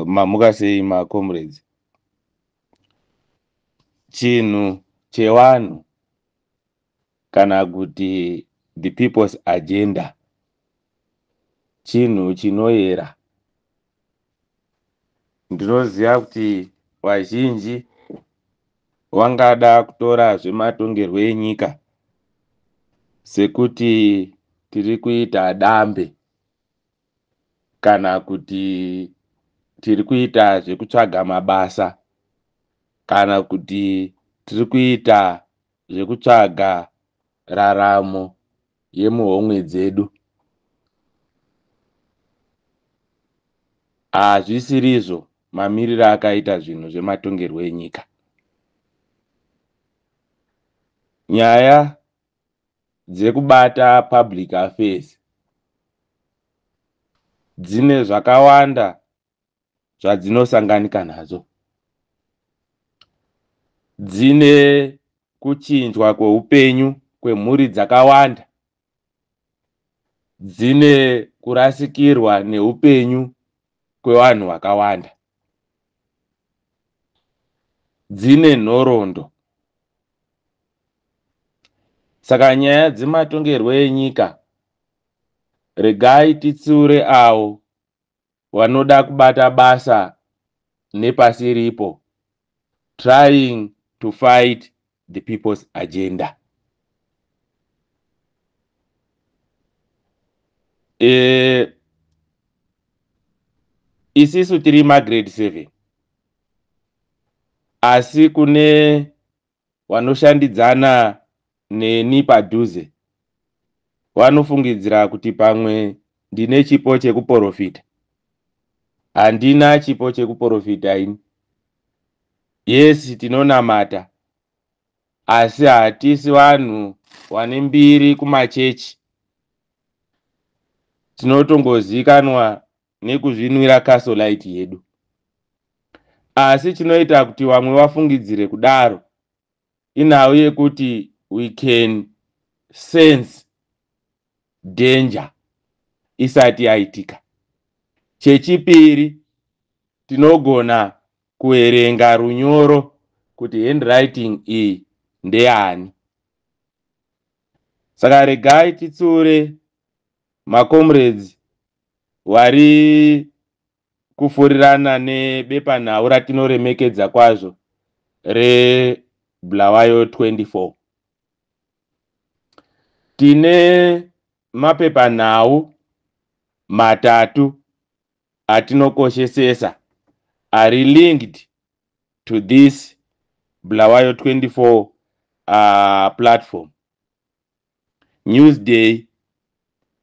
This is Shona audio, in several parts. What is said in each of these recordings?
Mamuka sei macomrades? Chinhu chevanhu kana kuti the people's agenda chinhu chinoyera. Ndinoziva kuti vazhinji vangada kutora zvematongerwo enyika sekuti tiri kuita dambe kana kuti tiri kuita zvekutsvaga mabasa kana kuti tiri kuita zvekutsvaga raramo yemuhomwe dzedu. Hazvisirizvo mamiriro akaita zvinhu zvematongerwo enyika. Nyaya dzekubata public affairs dzine zvakawanda zvadzinosanganika nazo. Dzine kuchinjwa kweupenyu kwemhuri dzakawanda, dzine kurasikirwa neupenyu kwevanhu vakawanda, dzine nhoroondo. Saka nyaya dzematongerwo enyika, regai titsiure avo vanoda kubata basa nepasiripo, trying to fight the people's agenda. Isisu tiri magrade 7, asi kune vanoshandidzana neni padhuze vanofungidzira kuti pamwe ndine chipo chekuprofita. Handina chipo chekuprofita ini. Yes, tinonamata, asi hatisi vanhu vane mbiri kumachechi. Tinotongozikanwa nekuzvinwira Castle Lite yedu. Asi chinoita kuti vamwe vafungidzire kudaro inhau yekuti we can sense danger isati yaitika. Chechipiri, tinogona kuverenga runyoro kuti handwriting iyi ndeyani. Saka regai titsiure macomrades vari kufurirana nebepanhau ratinoremekedza kwazvo reBulawayo 24. Tine mapepanhau matatu atinokoshesesa ari linked to this Bulawayo 24 platform: Newsday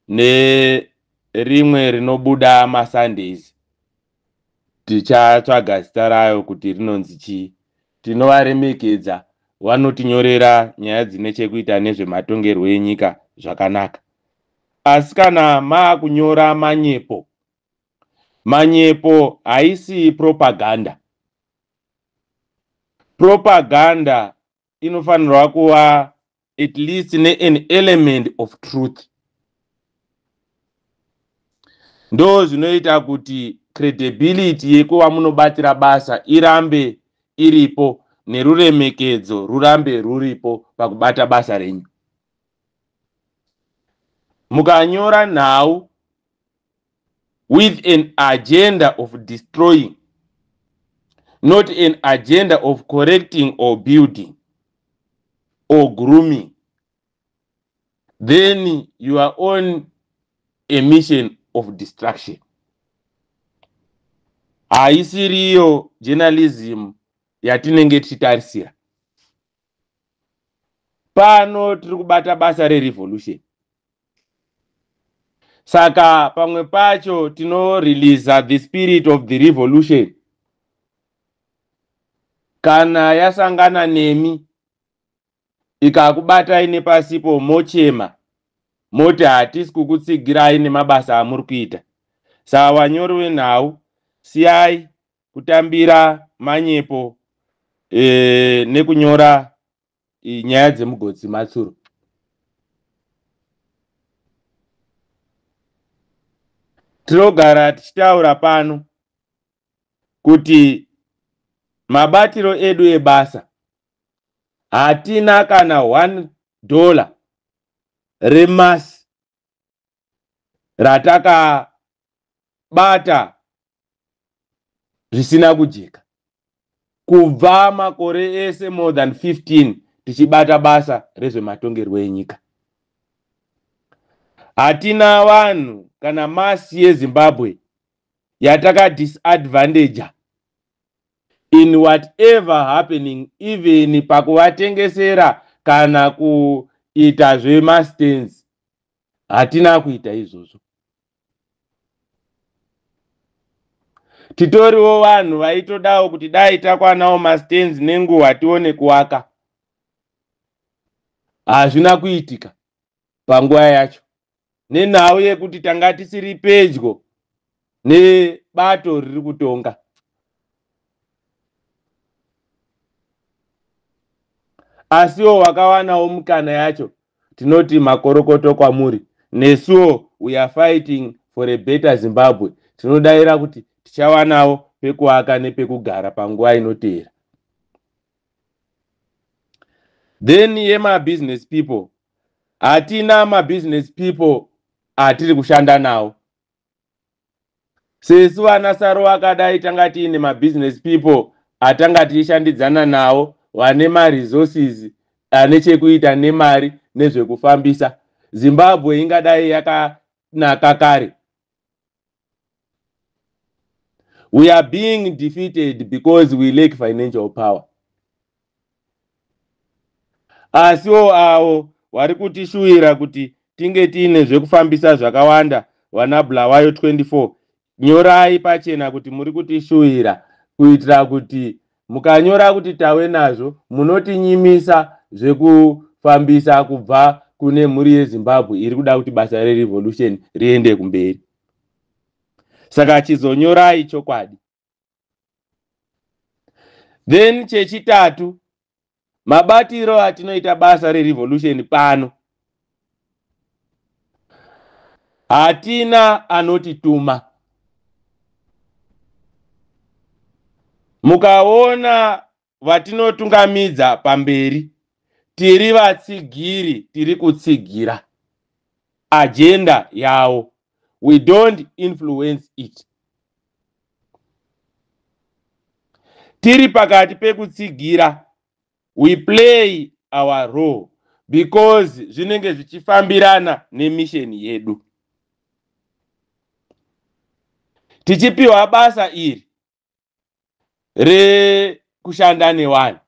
nerimwe rinobuda maSundays, tichatsvaga zita rayo kuti rinonzi chii. Tinovaremekedza, vanotinyorera nyaya dzine chekuita nezvematongerwo enyika zvakanaka. Asi kana maakunyora manyepo, manyepo haisi propaganda. Propaganda inofanirwa kuva at least nean element of truth. Ndo zvinoita kuti credibility yekuva munobatira basa irambe iripo neruremekedzo rurambe ruripo pakubata basa renyu. Mukanyora nhau with an agenda of destroying, not an agenda of correcting or building or grooming, then you are on a mission of destruction. Haisiriyo journalism yatinenge tichitarisira pano. Tiri kubata basa rerevolution, saka pamwe pacho tinoreleasa the spirit of the revolution. Kana yasangana nemi ikakubatai nepasipo, mochema moti hatisi kukutsigirai nemabasa amuri kuita. Saka vanyori venhau, siyai kutambira manyepo nekunyora nyaya dzemugotsi matsuro. Tinogara tichitaura pano. Kuti mabatiro edu ebasa, hatina kana $1 remasi ratakabata zvisina kujeka kubva makore ese more than 15 tichibata basa rezvematongerwo enyika. Hatina vanhu kana mass yeZimbabwe yatakadisadvantaja in whatever happening, even pakuvatengesera kana kuita zvemastands, hatina kuita izvozvo. Titoriwo vanhu vaitodawo kuti dai takwanawo mastands nenguva tione kuwaka. Hazvina kuitika panguva yacho nenhau yekuti tanga tisiri pedyo nebato riri kutonga. Asiwo wakawanawo mukana yacho, tinoti makorokoto kwamuri. Nesuwo we are fighting for a better Zimbabwe. Tinodayira kuti tichawanawo pekuaka nepekugara panguva inoteera. Then yemabusiness people, hatina mabusiness people atiri kushanda nawo. Sesu vana Saro vakadai, tanga tiine mabusiness people atanga tichishandidzana nawo, vane maresources ane chekuita nemari nezvekufambisa. Zimbabwe ingadai yakanaka kare. We are being defeated because we lack financial power. Asiwo avo vari kutishuwira kuti tinge tiine zvekufambisa zvakawanda, vana Bulawayo 24, nyorai pachena kuti muri kutishuwira, kuitira kuti mukanyora kuti tave nazvo, munotinyimisa zvekufambisa kubva kune mhuri yeZimbabwe iri kuda kuti basa rerevolution riende kumberi. Saka chizonyorai chokwadi. Then chechitatu, mabatiro atinoita basa rerevolution pano, hatina anotituma. Mukaona vatinotungamidza pamberi, tiri vatsigiri, tiri kutsigira agenda yavo. We don't influence it. Tiri pakati pekutsigira, we play our role because zvinenge zvichifambirana nemission yedu. Tichipiwa basa iri rekushanda nevanhu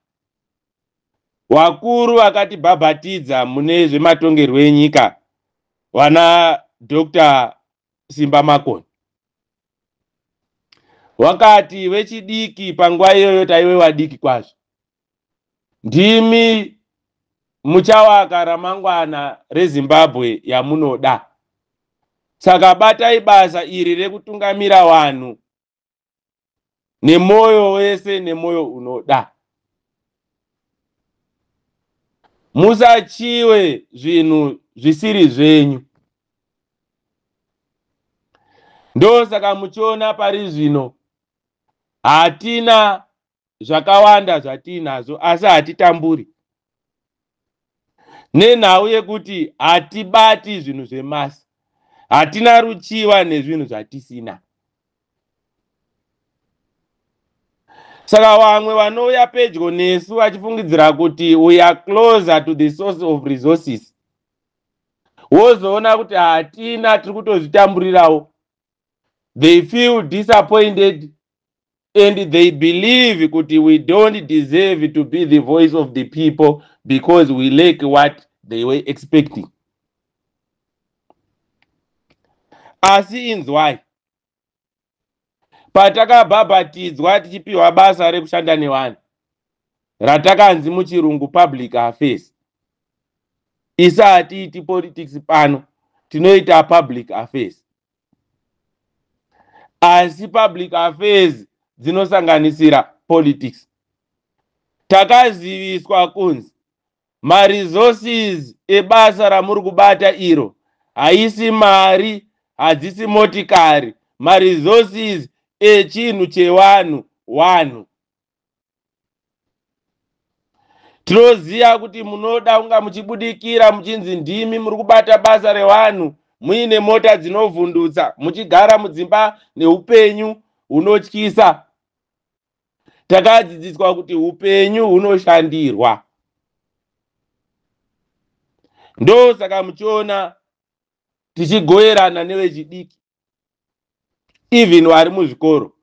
vakuru vakatibhabhatidza mune zvematongerwo enyika, vana Dr Simba Makoni, wakati vechidiki, panguva iyoyo taive vadiki kwazvo, ndimi muchavaka ramangwana reZimbabwe yamunoda. Saka batai basa iri rekutungamira vanhu nemwoyo wese, nemwoyo unoda. Musachiwe zvinhu zvisiri zvenyu. Ndosaka muchiona pari zvino hatina zvakawanda zvatiinazvo, asi hatitamburi nenhau yekuti hatibati zvinhu zvemasi, hatina ruchiva nezvinhu zvatisina. Saka vamwe vanouya pedyo nesu vachifungidzira kuti we are closer to the source of resources, wozoona kuti hatina, tiri kutozvitamburirawo. They feel disappointed and they believe kuti we don't deserve to be the voice of the people because we lack what they were expecting. Asi inzwai, patakabhabhatidzwa tichipiwa basa rekushanda nevanhu ratakanzi muchirungu public affairs, isa hatiiti politics pano, tinoita public affairs. Asi public affairs dzinosanganisira politics. Takaziviswa kunzi maresources ebasa ramuri kubata iro haisi mari, hadzisi motikari, maresources. echinhu chevanhu vanhu. Tinoziva kuti munoda kunga muchibudikira muchinzi ndimi muri kubata basa revanhu, muine mota dzinovhundutsa, muchigara mudzimba neupenyu hunotyisa. Takadzidziswa kuti upenyu hunoshandirwa, ndosaka muchiona tichigoverana nevechidiki, even vari muzvikoro,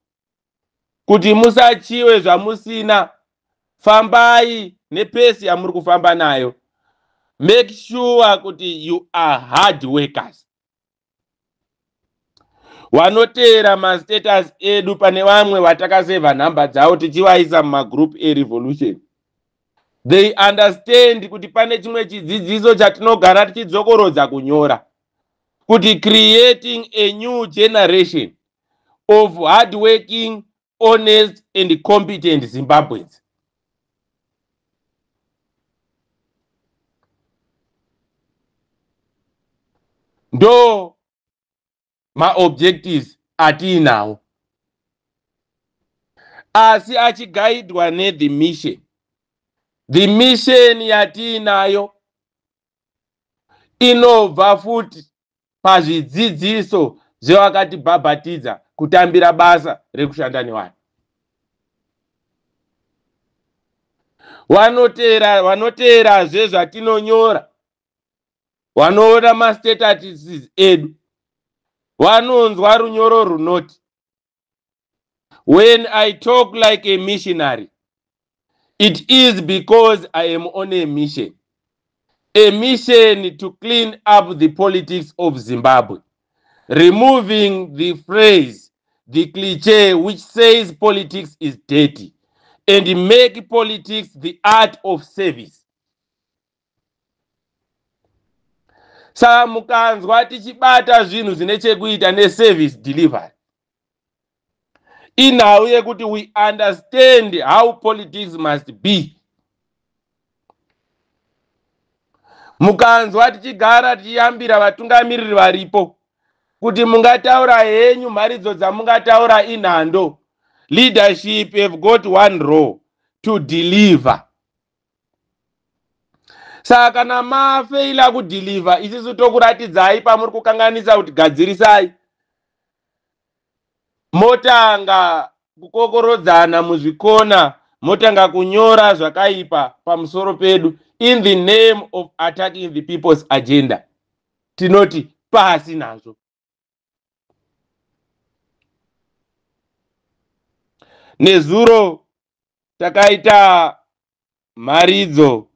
kuti musachiwe zvamusina. Fambai nepace yamuri kufamba nayo. Make sure kuti you are hard workers. Vanoteera mastatus edu, pane vamwe vatakasevha nhamba dzavo tichivaisa mumagroup erevolution. They understand kuti pane chimwe chidzidziso chatinogara tichidzokorodza kunyora, kuti creating a new generation of hardworking, honest and competent Zimbabweans. Ndo maobjectives atiinawo, asi achigaidwa nethe mission. The mission yatiinayo inobva futi pazvidzidziso zvevakatibhabhatidza kutambira basa rekushanda nevanhu. Vanoteera, vanoteerazve zvatinonyora, vanoona mastatuses edu, vanonzwa runyoro runoti, "When I talk like a missionary, it is because I am on a mission, a mission to clean up the politics of Zimbabwe, removing the phrase, the cliche which says politics is dirty, and make politics the art of service." Saka mukanzwa tichibata zvinhu zvine chekuita neservice delivery, inhau yekuti we understand how politics must be. Mukanzwa tichigara tichiyambira vatungamiriri varipo kuti mungataura henyu mharidzo dzamungataura, inhando. Leadership have got one role to deliver. Saka kana mafeila kudeliver, isusu tokuratidzai pamuri kukanganisa kuti gadzirisai. Motanga kukokorodzana muzvikona, motanga kunyora zvakaipa pamusoro pedu in the name of attacking the people's agenda. Tinoti pasi nazvo. Nezuro takaita mharidzo,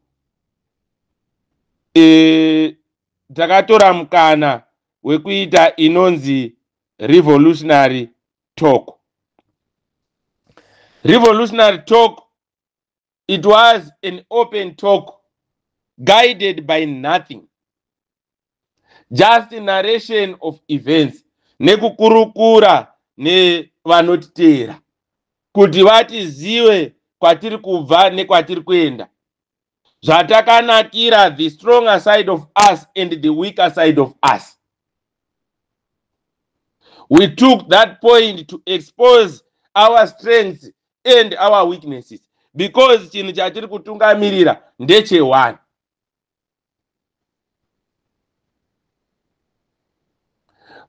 takatora mukana wekuita inonzi revolutionary talk. Revolutionary talk, it was an open talk guided by nothing, just narration of events nekukurukura nevanotiteera kuti vatizive kwatiri kubva nekwatiri kuenda, zvatakanakira, the stronger side of us and the weaker side of us. We took that point to expose our strengths and our weaknesses, because chinhu chatiri kutungamirira ndeche1.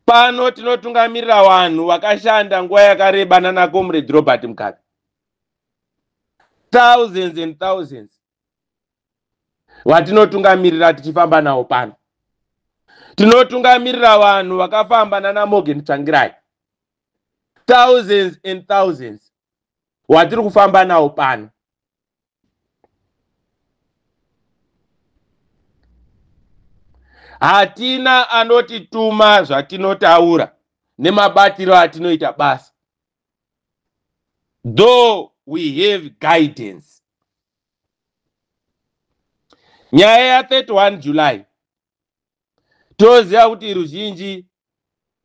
Pano tinotungamirira vanhu vakashanda nguva yakareba nana Comrade Robert Mugabe, thousands and thousands vatinotungamirira tichifamba navo pano. Tinotungamirira vanhu vakafamba nana Morgan Tsvangirai, thousands and thousands watiri kufamba navo pano. Hatina anotituma zvatinotaura nemabatiro atinoita basa, though we have guidance. Nyaya ya31 July, toziva kuti ruzhinji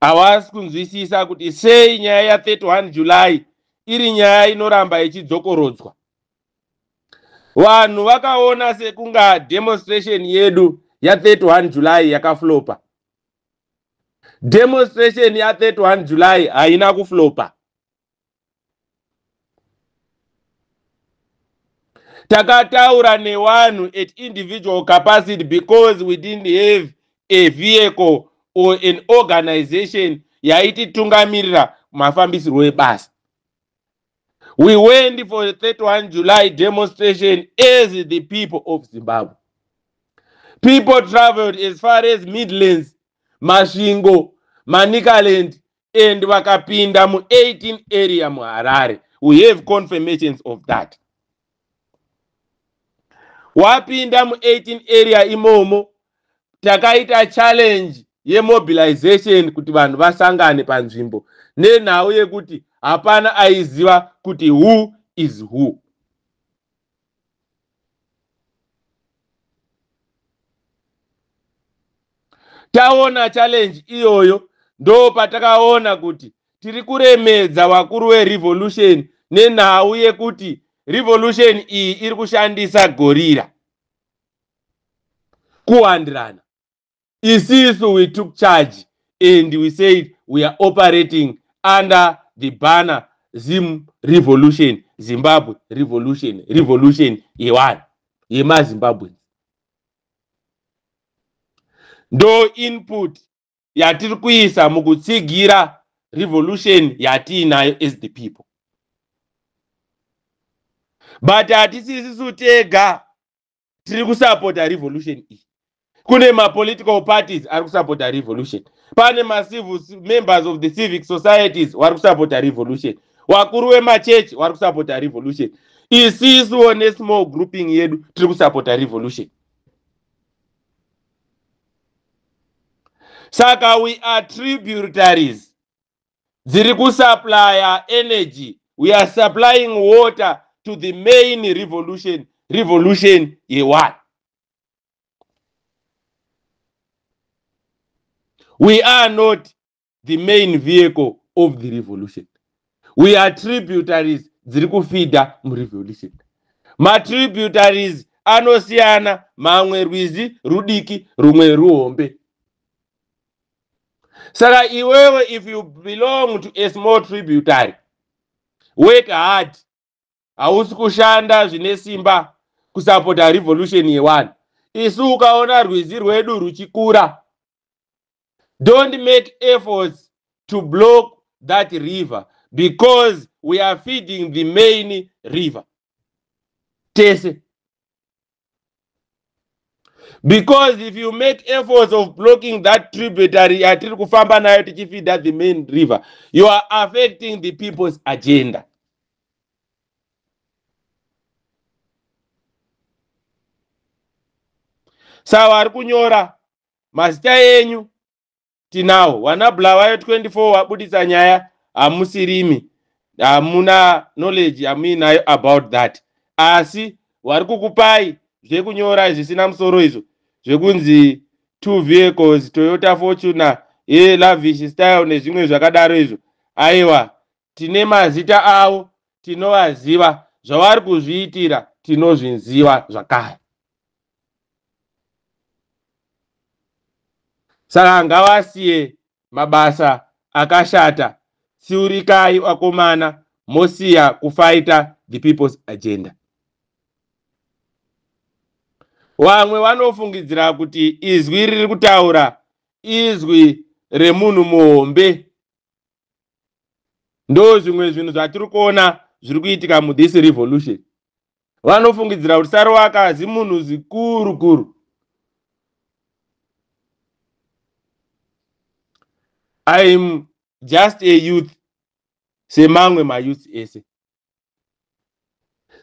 havasi kunzwisisa kuti sei nyaya ya31 July iri nyaya inoramba ichidzokorodzwa. Vanhu vakaona sekunga demonstration yedu ya31 July yakaflopa. Demonstration ya31 July haina kuflopa. Takataura nevanhu at individual capacity because we didn't have a vehicle or an organization yaititungamirira mafambisirwo ebasa. We went for the 31 July demonstration as the people of Zimbabwe. People traveled as far as Midlands, Masvingo, Manicaland, and vakapinda mu-18 area muHarare. We have confirmations of that. Wapinda mu-18 area imomo, takaita challenge yemobilization kuti vanhu vasangane panzvimbo nenhau yekuti hapana aiziva kuti who is who. Taona challenge iyoyo, ndo patakaona kuti tiri kuremedza vakuru verevolution nenhau yekuti revolution iyi iri kushandisa gorira kuwandirana. Isisu we took charge and we said we are operating under the banner Zim Revolution, Zimbabwe Revolution, revolution yevanhu yemaZimbabweans. Ndo input yatiri kuisa mukutsigira revolution yatiinayo as the people. But hatisisisu tega tiri kusapota revolution iyi. Kune mapolitical parties ari kusapota revolution, pane macivil members of the civic societies vari kusapota revolution, vakuru vemachechi vari kusapota revolution, isisuwo nesmall grouping yedu tiri kusapota revolution. Saka we are tributaries dziri kusupplya energy. We are supplying water to the main revolution, revolution yeone. We are not the main vehicle of the revolution. We are tributaries dziri kufeeda murevolution. Matributaries anosiyana, mamwe rwizi rudiki, rumwe ruhombe. Saka iwewe, if you belong to a small tributary, work hard. Hausi kushanda zvine simba kusapota revolution yeone. Isu ukaona rwizi rwedu ruchikura, don't make efforts to block that river because we are feeding the main river tese. Because if you make efforts of blocking that tributary yatiri kufamba nayo tichifeeda the main river, you are affecting the people's agenda. Saka vari kunyora mazita enyu tinawo. Wana Bulawayo 24 wabudisa nyaya, hamusirimi, hamuna knowledge yamuinayo about that. Asi vari kukupai zvekunyora zvisina musoro izvo zvekunzi two vehicles, Toyota Fortuner yelavish style nezvimwe zvakadaro izvo. Aiwa, tine mazita avo, tinovaziva, zvavari kuzviitira tinozviziva zvakare. Saka ngavasiye mabasa akashata. Tsiurikai vakomana, mosiya kufighta the people's agenda. Vamwe vanofungidzira kuti izwi riri kutaura izwi remunhu muhombe. Ndo zvimwe zvinhu zvatiri kuona zviri kuitika muthis revolution. Vanofungidzira kuti Saruwaka zimunhu zikuru kuru. I'm just a youth semamwe mayouth ese,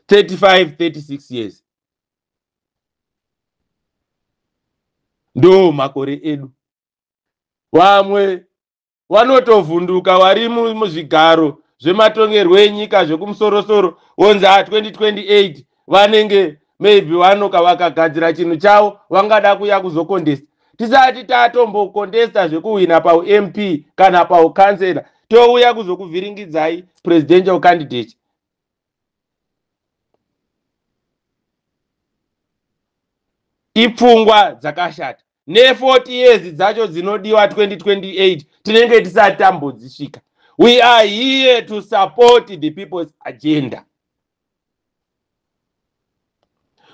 35 36 years ndo makore edu. Vamwe vanotovhunduka vari muzvigaro zvematongerwo enyika zvekumusorosoro, wonzi a 2028 vanenge maybe vanoka vakagadzira chinhu chavo, vangada kuya kuzocontesta. Tisati tatombocontesta zvekuhwina pauMP kana paukansela, touya kuzokuvhiringidzai presidential candidate. Ipfungwa dzakashata. Ne40 years dzacho dzinodiwa 2028 tinenge tisati tambodzisvika. We are here to support the people's agenda.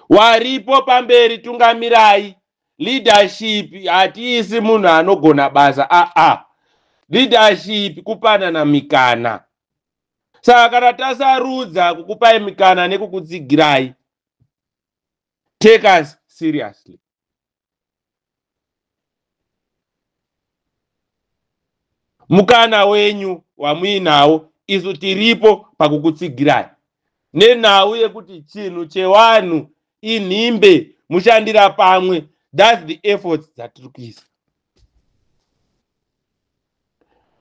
Waripo pamberi, tungamirai. Leadership hatiisi munhu anogona basa, aa, leadership kupanana mikana. Saka kana tasarudza kukupai mikana nekukutsigirai, take us seriously. Mukana wenyu wamuinawo, isu tiripo pakukutsigirai nenhau yekuti chinhu chevanhu inhimbe, mushandira pamwe. That's the efforts dzatiri kuisa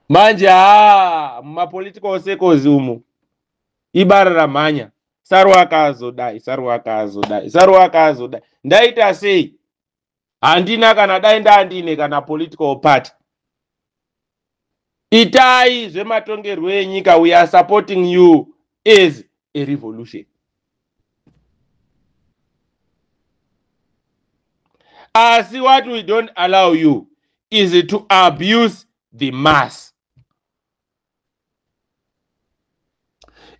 manje. Haa, mumapolitical circles umu ibara ramhanya. Saru akazodai, saru akazodai, saru akazodai. Ndaita sei? Handina kana dai ndandine kana political party. Itai zvematongerwo enyika, we are supporting you as a revolution. Asi what we don't allow you is to abuse the mass.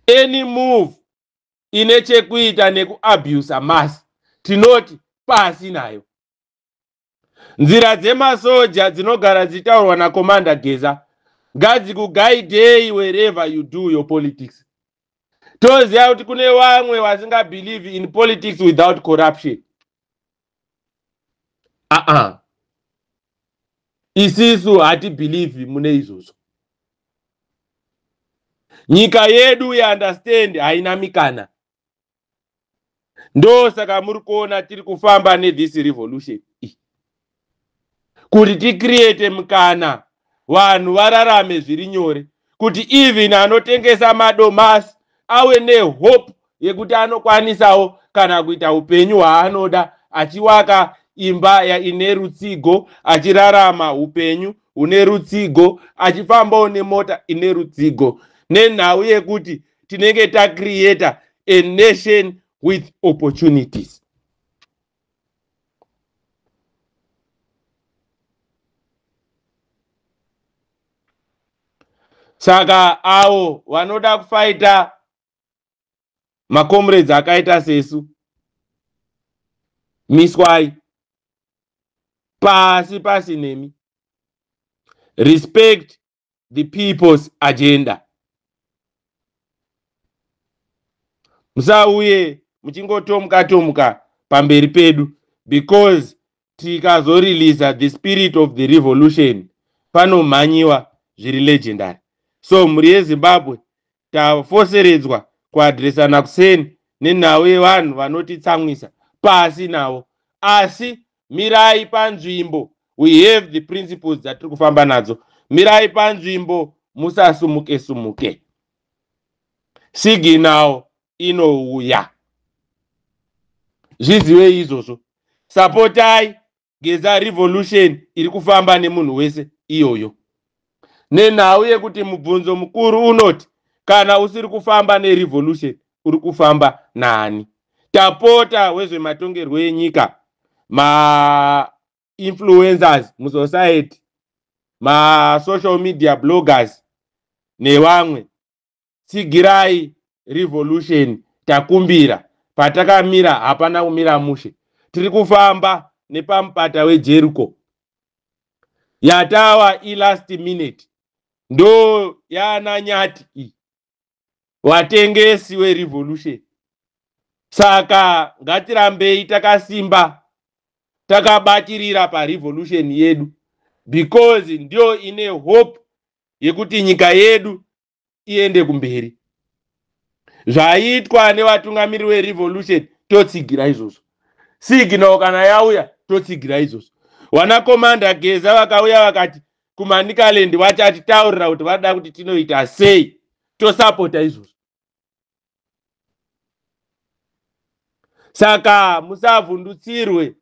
Any move ine chekuita nekuabusa mass, tinoti pasi nayo. Nzira dzemasoja dzinogara dzichitaurwa naCommander Geza ngadzikugaidei wherever you do your politics. Toziva kuti kune vamwe vasingabelieve in politics without corruption. Aa, isisu hatibelieve mune izvozvo. Nyika yedu, yaunderstand, haina mikana. Ndosaka muri kuona tiri kufamba nethis revolution kuti ticreate mukana, vanhu vararame zviri nyore, kuti even anotengesa madomasi ave nehope yekuti anokwanisawo kana kuita upenyu hwaanoda, achiwaka imba ine rutsigo, achirarama upenyu hune rutsigo, achifambawo nemota ine rutsigo, nenhau yekuti tinenge tacreata a nation with opportunities. Saka avo vanoda kufaita macomrades akaita sesu, miswai pasi pasi nemi. Respect the people's agenda. Musauye muchingotomuka tomuka pamberi pedu, because tikazoreleasa the spirit of the revolution, panomhanyiwa zviri legendary. So mhuri yeZimbabwe, tafoseredzwa kuaddressana kuseni nenhau yevanhu vanotitsamwisa. Pasi navo, asi mirai panzvimbo. We have the principles dzatiri kufamba nadzo. Mirai panzvimbo, musasumuke sumuke. Signal inouya, zvizive izvozvo. Sapotai Geza revolution iri kufamba nemunhu wese iyoyo, nenhau yekuti mubvunzo mukuru unoti, kana usiri kufamba nerevolution, uri kufamba naani? Tapota, wezvematongerwo enyika, mainfluencers musociety, masocial media bloggers nevamwe, tsigirai revolution. Takumbira. Patakamira hapana kumira mushe. Tiri kufamba nepamupata weJericho. Yatawa ilast minute, ndo yaana Nyati iyi, watengesi werevolution. Saka ngatirambei takasimba, takabatirira parevolution yedu, because ndio ine hope yekuti nyika yedu iende kumberi. Zvaitwa nevatungamiriri verevolution, totsigira izvozvo. Signal kana yauya, totsigira izvozvo. Wana Commander Geza vakauya vakati kuManicaland, vachatitaurira kuti vada kuti tinoita sei, tosapota izvozvo. Saka musavhundutsirwe.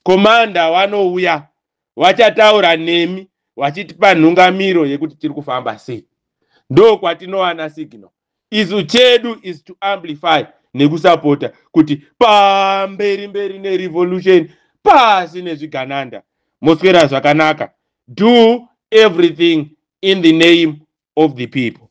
Commander vanouya, vachataura nemi, vachitipa nhungamiro yekuti tiri kufamba sei. Ndo kwatinowana signal. Isu chedu is to amplify nekusapota kuti pamberi mberi nerevolution, pasi nezvigananda. Moswera zvakanaka. Do everything in the name of the people.